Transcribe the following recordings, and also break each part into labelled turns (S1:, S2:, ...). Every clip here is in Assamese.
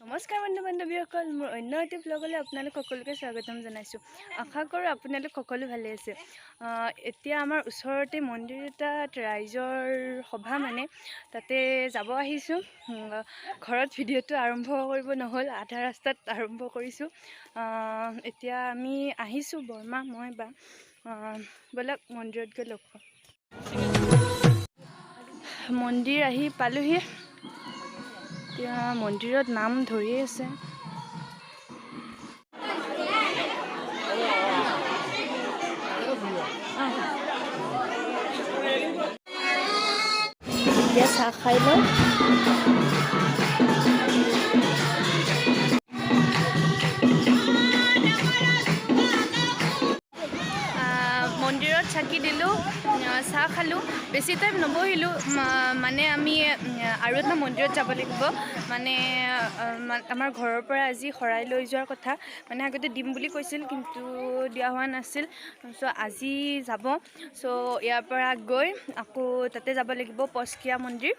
S1: নমস্কাৰ বন্ধু বান্ধৱীসকল, মোৰ অন্য এটি ব্লগলৈ আপোনালোক সকলোকে স্বাগতম জনাইছোঁ। আশা কৰোঁ আপোনালোক সকলো ভালে আছে। এতিয়া আমাৰ ওচৰতে মন্দিৰ এটাত ৰাইজৰ সভা, মানে তাতে যাব আহিছোঁ। ঘৰত ভিডিঅ'টো আৰম্ভ কৰিব নহ'ল, আধা ৰাস্তাত আৰম্ভ কৰিছোঁ। এতিয়া আমি আহিছোঁ, বৰমা, মই, বা। ব'লক, মন্দিৰত গৈ লগ পাম। মন্দিৰ আহি পালোহি। এতিয়া মন্দিৰত নাম ধৰিয়ে আছে। এতিয়া চাহ খাই লওঁ। মন্দিৰত চাকি দিলোঁ, চাহ খালোঁ, বেছি টাইম নবহিলোঁ। মানে আমি আৰু এটা মন্দিৰত যাব লাগিব। মানে আমাৰ ঘৰৰ পৰা আজি শৰাই লৈ যোৱাৰ কথা, মানে আগতে দিম বুলি কৈছিল, কিন্তু দিয়া হোৱা নাছিল। চ' আজি যাব। চ' ইয়াৰ পৰা গৈ আকৌ তাতে যাব লাগিব, পচকীয়া মন্দিৰ।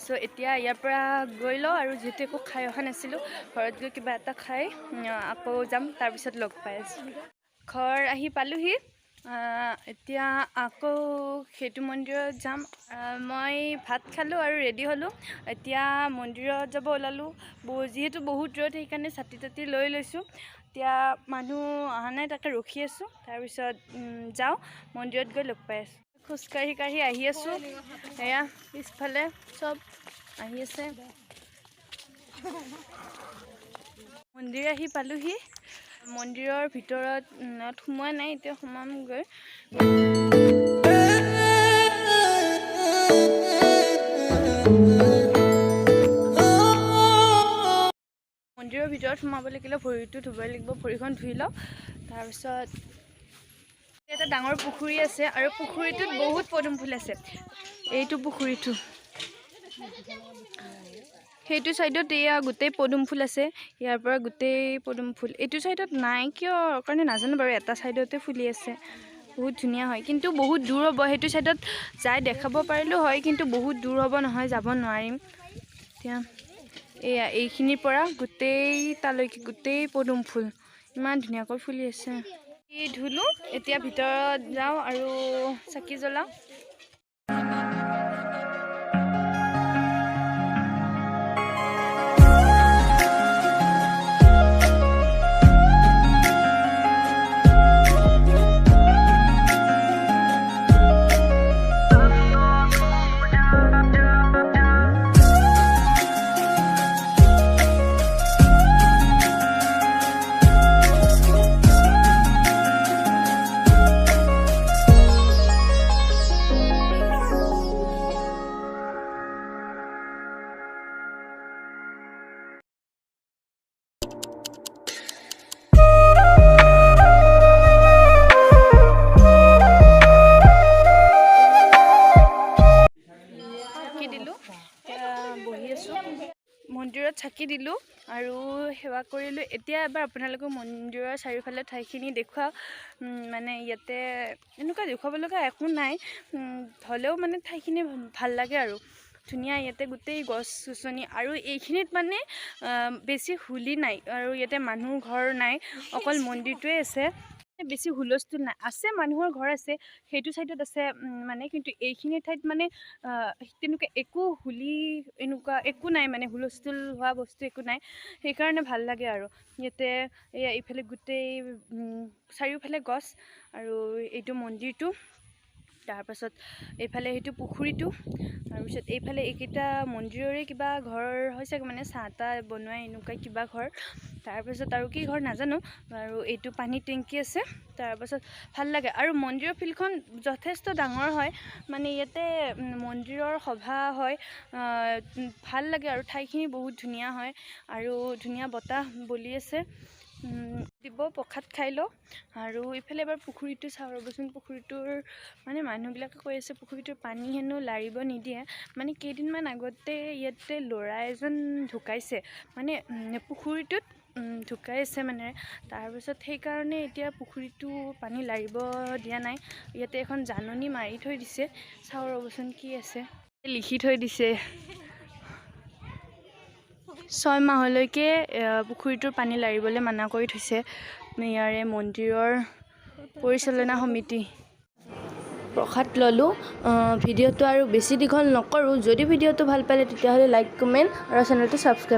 S1: চ' এতিয়া ইয়াৰ পৰা গৈ লওঁ আৰু যিহেতু একো খাই অহা নাছিলোঁ, ঘৰত গৈ কিবা এটা খাই আকৌ যাম, তাৰপিছত লগ পাই আছোঁ। ঘৰ আহি পালোহি। এতিয়া আকৌ সেইটো মন্দিৰত যাম। মই ভাত খালোঁ আৰু ৰেডি হ'লোঁ। এতিয়া মন্দিৰত যাব ওলালোঁ। যিহেতু বহুত ৰ'দ, সেইকাৰণে ছাতি তাতি লৈ লৈছোঁ। এতিয়া মানুহ অহা নাই, তাকে ৰখি আছোঁ। তাৰপিছত যাওঁ, মন্দিৰত গৈ লগ পাই আছোঁ। খোজকাঢ়ি কাঢ়ি আহি আছোঁ। এয়া পিছফালে চব আহি আছে। মন্দিৰ আহি পালোহি। মন্দিৰৰ ভিতৰত সোমোৱা নাই, এতিয়া সোমামগৈ। মন্দিৰৰ ভিতৰত সোমাব লাগিলে ভৰিটো ধুবই লাগিব, ভৰিখন ধুই লওঁ। তাৰপিছত এটা ডাঙৰ পুখুৰী আছে আৰু পুখুৰীটোত বহুত পদুম ফুল আছে। এইটো পুখুৰীটো, সেইটো চাইডত এয়া গোটেই পদুম ফুল আছে। ইয়াৰ পৰা গোটেই পদুম ফুল। এইটো চাইডত নাই, কিয় কাৰণে নাজানো বাৰু, এটা চাইডতে ফুলি আছে। বহুত ধুনীয়া হয়, কিন্তু বহুত দূৰ হ'ব। সেইটো চাইডত যাই দেখাব পাৰিলোঁ হয়, কিন্তু বহুত দূৰ হ'ব নহয়, যাব নোৱাৰিম। এতিয়া এয়া এইখিনিৰ পৰা গোটেই তালৈকে গোটেই পদুম ফুল ইমান ধুনীয়াকৈ ফুলি আছে। ধুলোঁ, এতিয়া ভিতৰত যাওঁ আৰু চাকি জ্বলাওঁ। চাকি দিলোঁ, এতিয়া বহি আছোঁ। মন্দিৰত চাকি দিলোঁ আৰু সেৱা কৰিলোঁ। এতিয়া এবাৰ আপোনালোকক মন্দিৰৰ চাৰিওফালে ঠাইখিনি দেখুৱাওঁ। মানে ইয়াতে এনেকুৱা দেখুৱাব লগা একো নাই, হ'লেও মানে ঠাইখিনি ভাল লাগে আৰু ধুনীয়া। ইয়াতে গোটেই গছ গছনি আৰু এইখিনিত মানে বেছি হুলি নাই আৰু ইয়াতে মানুহ ঘৰ নাই, অকল মন্দিৰটোৱে আছে। বেছি হুলস্থুল নাই, আছে মানুহৰ ঘৰ আছে, সেইটো চাইডত আছে, মানে কিন্তু এইখিনি ঠাইত মানে তেনেকুৱা একো হুলি এনেকুৱা একো নাই, মানে হুলস্থুল হোৱা বস্তু একো নাই, সেইকাৰণে ভাল লাগে আৰু। ইয়াতে এয়া এইফালে গোটেই চাৰিওফালে গছ আৰু এইটো মন্দিৰটো, তাৰপাছত এইফালে সেইটো পুখুৰীটো, তাৰপিছত এইফালে এইকেইটা মন্দিৰৰে কিবা ঘৰ হৈছে, মানে চাহ তাহ বনোৱা এনেকুৱা কিবা ঘৰ। তাৰপাছত আৰু কি ঘৰ নাজানো। আৰু এইটো পানীৰ টেংকি আছে। তাৰপাছত ভাল লাগে আৰু মন্দিৰৰ ফিল্ডখন যথেষ্ট ডাঙৰ হয়, মানে ইয়াতে মন্দিৰৰ সভা হয়। ভাল লাগে আৰু ঠাইখিনি বহুত ধুনীয়া হয় আৰু ধুনীয়া বতাহ বলি আছে। দিব প্ৰসাদ খাই লওঁ। আৰু ইফালে এবাৰ পুখুৰীটো চাওঁ ৰ'বচোন। পুখুৰীটোৰ মানে মানুহবিলাকে কৈ আছে পুখুৰীটোৰ পানী হেনো লাৰিব নিদিয়ে। মানে কেইদিনমান আগতে ইয়াতে ল'ৰা এজন ঢুকাইছে, মানে পুখুৰীটোত ঢুকাইছে মানে। তাৰপিছত সেইকাৰণে এতিয়া পুখুৰীটো পানী লাৰিব দিয়া নাই। ইয়াতে এখন জাননী মাৰি থৈ দিছে, চাওঁ ৰ'বচোন কি আছে, লিখি থৈ দিছে। 6 মাহলৈকে পুখুৰীটোৰ পানী লাৰিবলৈ মানা কৰি থৈছে ইয়াৰে মন্দিৰৰ পৰিচালনা সমিতি। প্ৰসাদ ল'লোঁ। ভিডিঅ'টো আৰু বেছি দীঘল নকৰোঁ। যদি ভিডিঅ'টো ভাল পালে, তেতিয়াহ'লে লাইক, কমেণ্ট আৰু চেনেলটো ছাবস্ক্ৰাইব